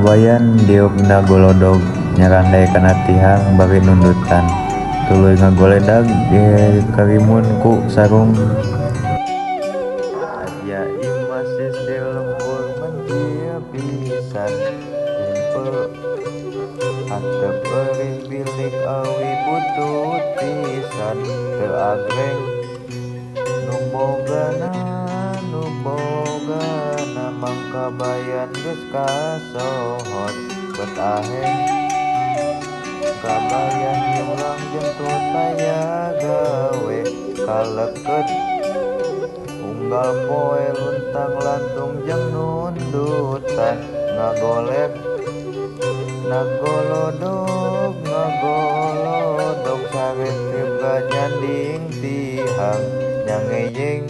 Kabayan diukna golodog nyarande kana tihang bari nundutan. Tuluy ngagoledag dikarimun ku sarung. Aya imah sisih lembur mencil pisan himpe antep eurih bilik awi butut pisan teu agreng nu bogana Mang Kabayan geus kasohor bet aheng. Kabayan diulang jentut aya gawe kaleket unggal poe luntang lantung jeung nundutan ngagolek ngagolodog ngagolodog saretrip ganyanding tihang nyangeyeng.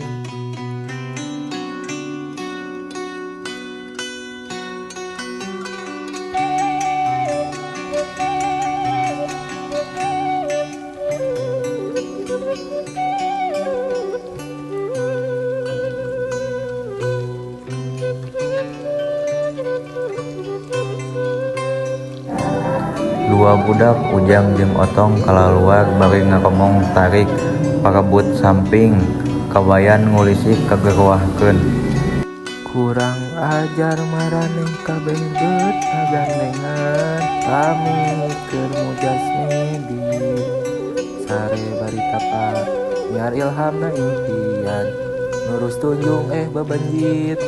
Dua budak Ujang jeung Otong kalaluar bari ngaromong tarik parebut samping. Kabayan ngulisik kagerwahkeun. Kurang ajar maraneh kabeh beut ngagandengan kami keur mujas medik sare bari tapa nyiar ilhamna impian nurus tunjung bebenjit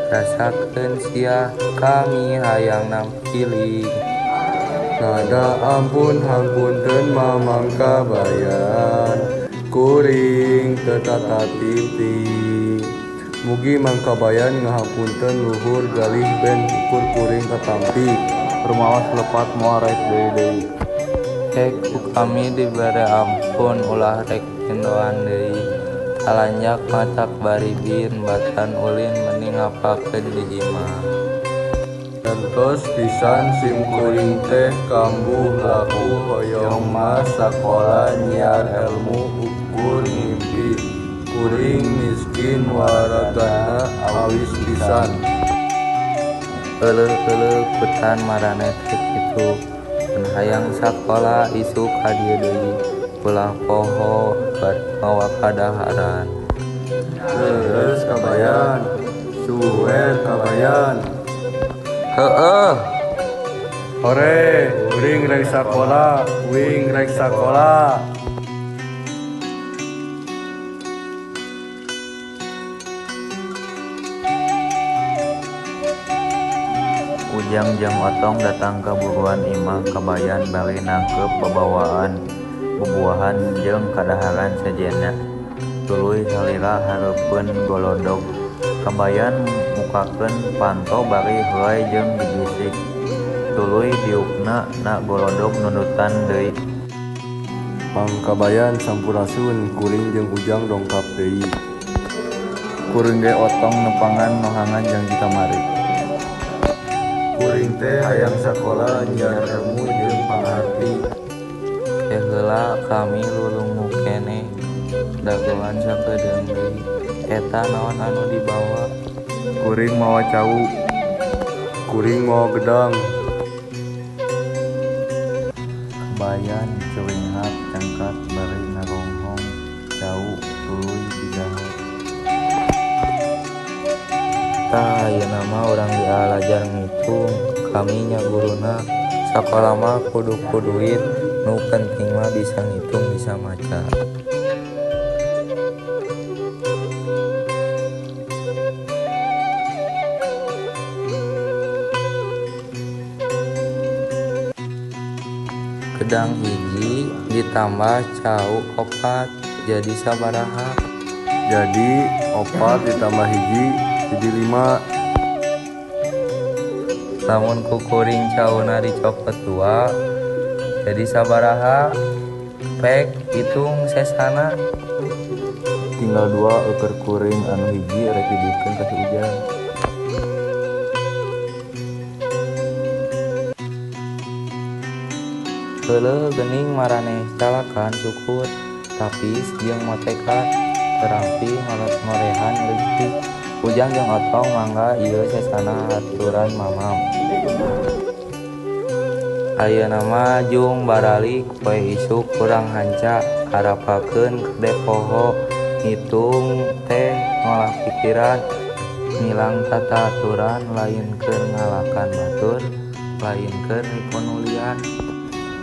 rasakeun sia kami hayang nampiling. Nada ampun hampunten Mamang Kabayan kuring teu tatatimpi mugi Mang Kabayan ngahampunten luhur galih ben ukur kuring katampi. Rumaos lepat moal rek deui-deui. Hek ku kami dibere ampun ulah rek pindoan deui talanjak matak baribin batan ulin mending ngapalkeun di imah. Entos pisan sim kuring teh kambuh laku hoyong mah sakola nyiar elmu ukur ngimpi kuring miskin waragana awis pisan. Euleuh-euleuh kutan maraneh teh kitu mun hayang sakola isuk ka dieu deui ulah poho bari mawa kadaharan. Leres Kabayan suwer Kabayan. Heeh. Hore, kuring rek sakola, uing rek sakola. Ujang jeung Otong datang ka buruan imah Kabayan bari nangkep babawaan bubuahan jeung kadaharan sejenna. Tuluy salira hareupeun golodog. Kabayan mukakeun panto bari heuay jeung digisik. Tuluy diukna na golodog nundutan deui. Mang Kabayan sampurasun kuring jeung Ujang dongkap deui. Kuring ge Otong nepangan nohangan janji kamari. Kuring teh hayang sakola nyiar ilmu jeung pangarti. Ke heula kami lulungu keneh dagoan sakedeung deui. Eta naon anu dibawa? Kuring mawa cau. Kuring mawa gedang. Kabayan curinghak cangkat bari ngaronghong cau tuluy didahar. Tah ayeuna mah urang dialajar ngitung kami nya guruna sakola mah kudu ku duit nu penting mah bisa ngitung bisa maca. Gedang hiji ditambah cau opat jadi sabaraha? Jadi opat ditambah hiji jadi 5. Lamun ku kuring cauna dicopot 2 jadi sabaraha? Pek hitung sesana. Tinggal 2 eukeun kuring anu hiji rek dibikeun ka si Ujang. Heuleuh geuning maraneh calakan syukur tapis jeung motekan teu rapi ngorehan leutik. Ujang jeung Otong mangga ieu sesana haturan Mamam. Ayeuna mah jung baralik poe isuk kurang hanca harapakeun kade poho. Ngitung teh ngolah pikiran, milang tata aturan, lain keur ngalakan batur, lain keur miponulian.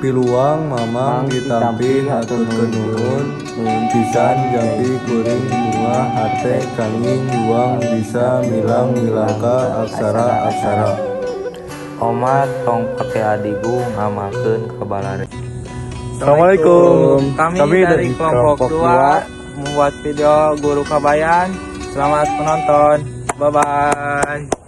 Piluang Mamang ditampi, haturkeun nuhun pisan jampi kuring bungah hate kanging luang bisa milang milangka aksara aksara. Omat tong pake adigung, ngamalkeun ka balarea. Assalamualaikum. Kami dari kelompok 2 membuat video guru Kabayan. Selamat menonton. Bye bye.